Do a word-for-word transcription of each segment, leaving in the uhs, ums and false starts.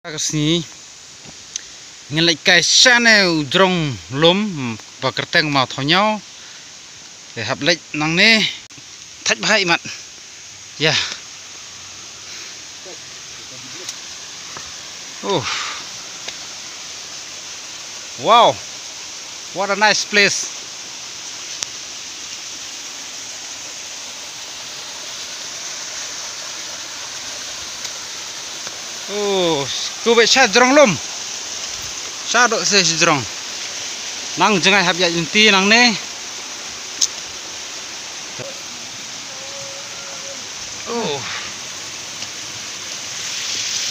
Ka sngi ngin leit kai shane u jrong lum ba kyrteng Mawthawniaw. Te hap leit nangne. Thait bha i mat. Ya. Oh. Wow. What a nice place. Oh, tu bad sha jrong lum. Sha dok se jrong. Nang jngai hap ïa jnti nangne. Oh.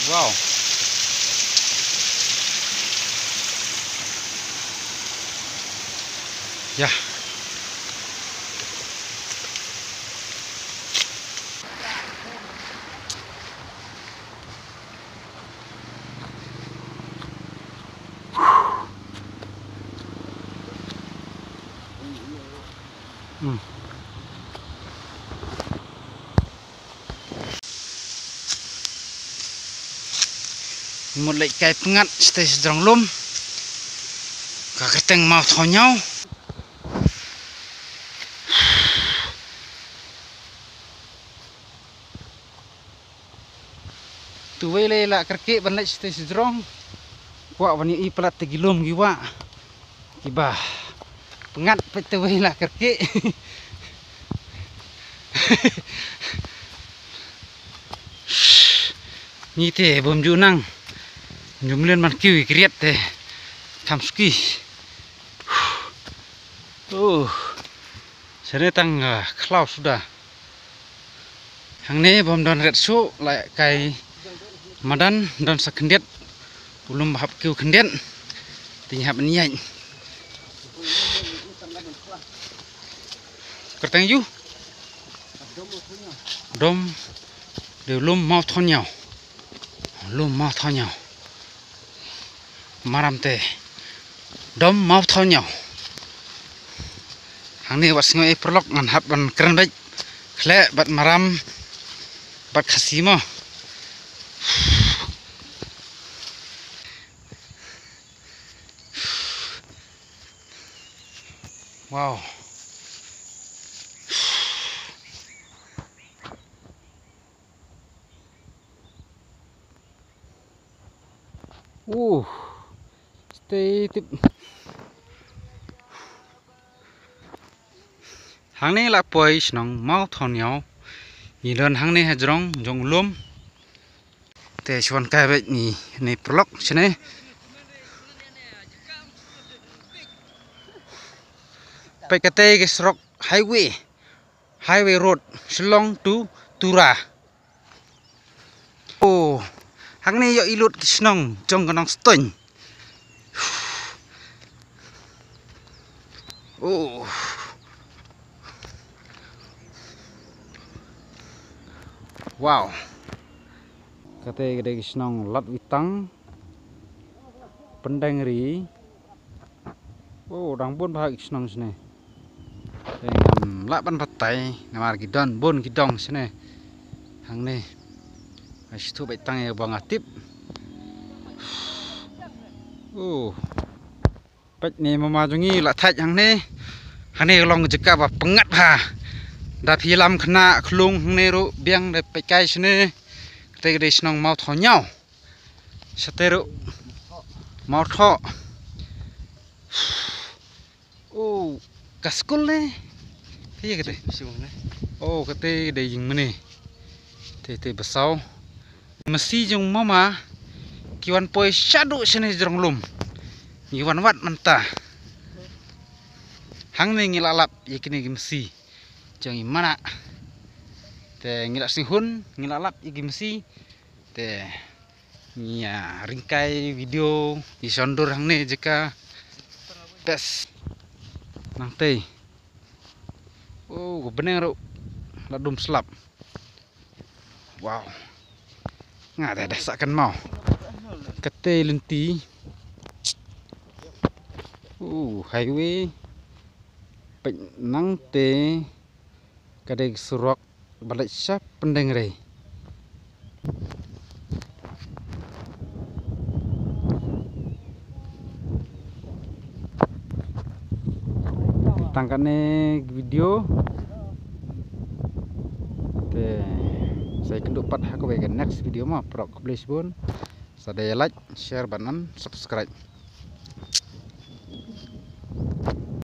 Wow. Ya. Hmm. Mut leit kai pyngngad shatei sha jrong lum. Ka kyrteng Mawthawniaw. Tu wei lei la kyrkieh ban leit shatei sha jrong. Kwah ban ïohi palat te ki lum ki wah. Kiba pyngngad pat tu wei la kyrkieh. Ngi te bym ju nang. Ju mlien ban kiew ïa ki riat te. Tham suki. Oh. Shane tang, ah, khlaw suda. Hangne bym don riat shuh, la kai madan don sa khyndiat. U lum ba hap kiew khyndiat. Te ngi hap ban ïaid. Kyrteng aiu? Dom. Dei u lum Mawthawniaw. Lum Mawthawniaw. Maram te Dom Mawthawniaw. Hangne wat sngew ei paralok ngan hap ban kren beit. Khleh bad maram bad Khasi mo. Wow. Uh. Stay tip. Hangne la poi shnong Mawthawniaw. Ngi don hangne ha jrong jong u lum. Te shuwa kai beit ngi ne paralok shane. Peit katei ka surok highway. Highway road Shillong to Tura. Oh, hangne ïoh i lut ki shnong jong ka Nongstoiñ. Oh. Wow. Kate ka dei ki shnong Latwitang, Pyndengri. Oh, dang bun bha ki shnong shane. Te ngam lah ban batai namar ki don bun ki dong shane. Hangne. Ai shu beit tang ïa ba nga tip. Oh. Peit ne mama jong ngi la thait hangne. Hangne long jaka ba pyngngad bha. Da phi lam khynnah khlung hangne ruh biang da peit kai shane. Kate ka dei shnong Mawthawniaw. Shatei ruh Mawthoh. Oh, ka skul ne? Kata kata. Oh, kata dei jingmane. Te te basaw. Masi jong mama ki wan poi shaduh shane jrong lum. Ngi wan wad mynta. Hangne ngi la lap ïa kine ki masi jong i mana. Te ngi la sngew hun ngi la lap ïa ki masi. Te ngi ïa ryngkai video ngi shon dur hangne jaka. Best. Nangtei. Oh, ka bneng ruh la dum slap. Wow. Nga da da sa kan mau. Kate lynti. Uh, highway. Peit nangte ka dei surok ba leit sha Pyndengri. Tang kane video. Te sa ïakynduh pat ha kawei ka next video mo, paralok, khublei shibun. Sa da ïa like, share bad subscribe.